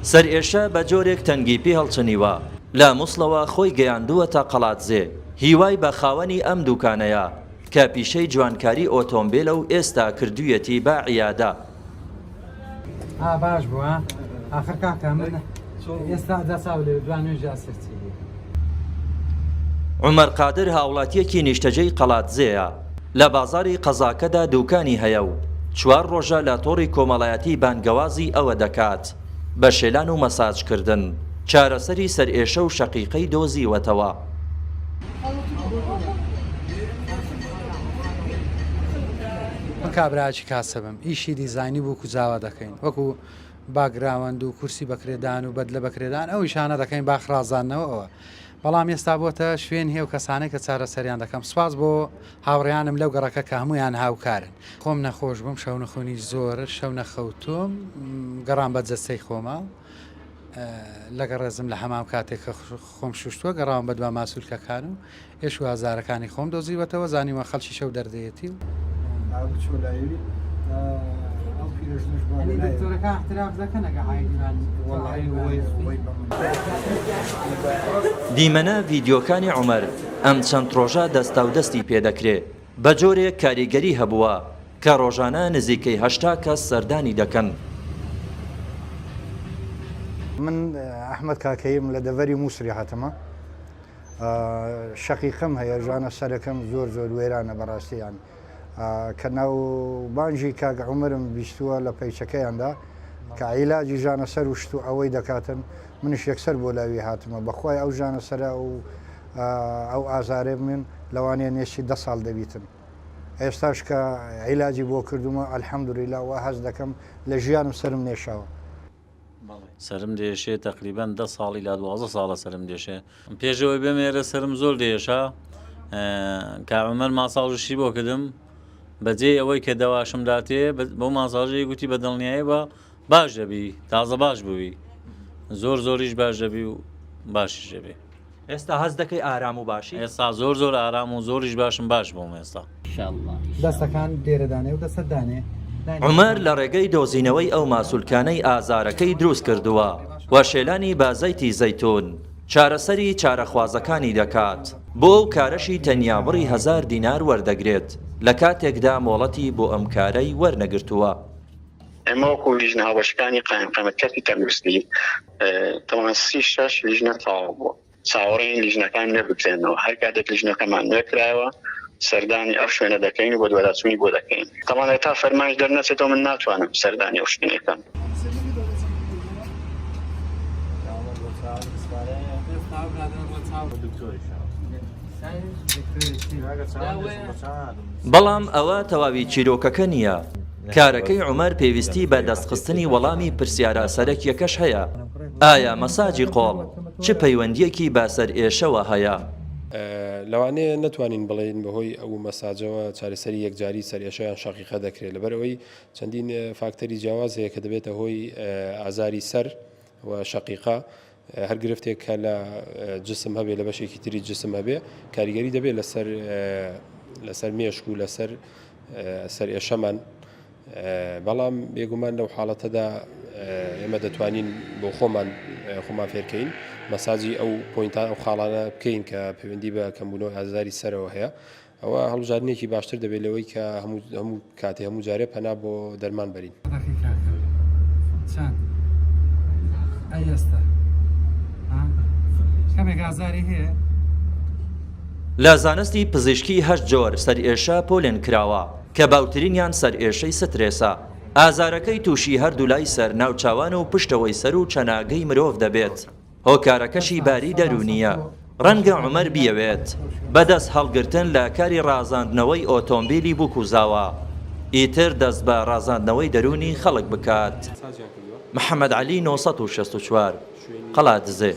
سەرئێشە بە جۆرێک تەنگی پێ هەڵچنیوە، لە موسڵەوە خۆی گەیاندووەتە قەڵادزێ، هیوای بە خاوەنی ئەم دوکانەیە کە پیشەی جوانکاری ئۆتۆمبێلە و ئێستا کردوویەتی بە عیادە. ئا باش بوو ها ئاخر کاکە من ئێستا جا چاو لێ دوا نوێژی عەسر چی بوو. عومەر قادر هاوڵاتییەکی نیشتەجێی قەڵادزێیە، لە بازاڕی قەزاکەدا دوکانی هەیە و چوار ڕۆژە لە تۆڕی کۆمەڵایەتی بانگەوازی ئەوە دەکات بە شێلان و مەساجکردن چارەسەری سەرئێشە و شەقیقەی دۆزیوەتەوە. من کابرایەکی کاسبم، ئیشی دیزاینی بووک و زاوا دەکەین، وەکو باکگراوەند و کورسی بەکرێدان و بەدلە بەکرێدان ئەو ئیشانە دەکەین باخ ڕازاندنەوە ئەوە، بەڵام ئێستا بۆتە شوێن هێو کەسانەی کە چارەسەریان دەکەم سوپاس بۆ هاوڕێیانم لەو گەڕەکە کە هەموویان هاوکارن. خۆم نەخۆش بووم شەونخونی زۆر شەو نەخەوتووم گەڕام بە جەستەی خۆما لەگە ڕێزم لە حەمام کاتێک کە خۆم شوشتووە گەڕاوم بە دوا ماسولکەکان و ئێش و ئازارەکانی خۆم دۆزیوەتەوە زانیومە خەڵکی شەو دەردەیەتی و دیمەنە ڤیدیۆکانی عومەر ئەم چەند ڕۆژە دەستاودەستی پێدەکرێ، بەجۆرێک کاریگەری هەبووە کە ڕۆژانە نزیکەی 80 کەس سەردانی دەکەن. من ئەحمەد کاکەییم لە دەڤەری موسری هاتمە شەقیقەم هەیە ژانە سەرەکەم زۆر زۆر وێرانە بەڕاستی یان کە ناو بانگی کاک عومەرم بیستووە لە پەیچەکەیاندا کە عیلاجی ژانە سەر و شت و ئەوەی دەکاتن منیش یەکسەر بۆ لاوی هاتمە بەخوای ئەو ژانە سەرە و ئەو ئازارەی من لەوانەیە نێشی دە ساڵ دەبیتن ئێستاش کە عیلاجی بۆ کردومە الحمدللە وا هەست دەکەم لە ژیانم سەرم نێشاوە. سەرم دێشێ تەقریبەن دە ساڵی لا 12 ساڵە سەرم دێشێ پێشەوەی بێم ئێرە سەرم زۆر دێشا کا عمر ماساڵشی بۆ کردم بەجێ ئەوەی کە دەواشم داتێ بۆ ماساژی گوتی بە دڵنیایی بە باش دەبی تازە باش بووی زۆر زۆریش باش دەبی و باشیش دەبی. ئێستا هەست دەکەی ئارام و باشی؟ ئێستا زۆر زۆر ئارام و زۆریش باشم باش بووم ئێستا. دەستەکان لێرە دانێ و دەستت دانێ. عومەر لە ڕێگەی دۆزینەوەی ئەو ماسولکانەی ئازارەکەی دروست کردووە و شێلانی بە زەیتی زەیتون چارەسەری چارەخوازەکانی دەکات، بۆ ئەو کارەشی تەنیا بڕی هەزار دینار وەردەگرێت، لە کاتێکدا مۆڵەتی بۆ ئەم کارەی وەرنەگرتووە. ئێمە وەکو لیژنە هاوبەشەکانی قایمقامیەت کەرتی تەندروستی تەوان 36 لیژنە تەواو بووە چاوەڕێین لیژنەکان نوێ بکرێنەوە هەر کاتێک لیژنەکەمان نوێ کرایەوە سەردانی ئەو شوێنە دەکەین و بەدواداچوونی بۆ دەکەین تەوان تا فەرمانش دەرنەچێتەوە من ناتوانم سەردانی ئەو شوێنە بکەم. بەڵام ئەوە تەواوی چیرۆکەکە نییە، کارەکەی عومەر پێویستی بە دەستخستنی وەڵامی پرسیارە سەرەکییەکەش هەیە، ئایا مەساجی قۆڵ چ پەیوەندییەکی بە سەرئێشەوە هەیە؟ لەوانەیە نەتوانین بڵێین بەهۆی ئەو مەساجەوە چارەسەری یەکجاری سەرئێشە یان شەقیقە دەکرێت، لەبەرئەوەی چەندین فاکتەری جیاواز هەیە کە دەبێتە هۆی ئازاری سەر و شەقیقە، هەر گرفتێک کە لە جسم هەبێ لە بەشێکی تری جسم هەبێ کاریگەری دەبێت لەسەر لەسەر مێشک و لەسەر سەر ئێشەمان بەڵام بێگومان لەو حاڵەتەدا ئێمە دەتوانین بۆ خۆمان خۆمان فێرکەین مەساجی ئەو point ان ئەو خاڵانە بکەین کە پەیوەندی بە کەمبوونەوەی ئازاری سەرەوە هەیە ئەوە هەڵبژاردنێکی باشتر دەبێت لەوەی کە هەموو هەموو کاتێ هەموو جارێ پەنا بۆ دەرمان بەرین. دەخی کاکە چەند ئەی ئێستا ها کەمێک ئازاری هەیە؟ لە زانستی پزیشکی هەشت جۆر سەرئێشە پۆلێن کراوە کە باوترینیان سەرئێشەی سترێسە، ئازارەکەی تووشی هەردوولای سەر، ناوچاوان و پشتەوەی سەر و چەناگەی مرۆڤ دەبێت. هۆکارەکەشی باری دەروونییە، ڕەنگە عومەر بیەوێت بە دەست هەڵگرتن لە کاری ڕازاندنەوەی ئۆتۆمبیلی بووک و زاوا، ئیتر دەست بە ڕازاندنەوەی دەروونی خەڵک بکات. محەمەد عەلی 964، قەڵادزێ.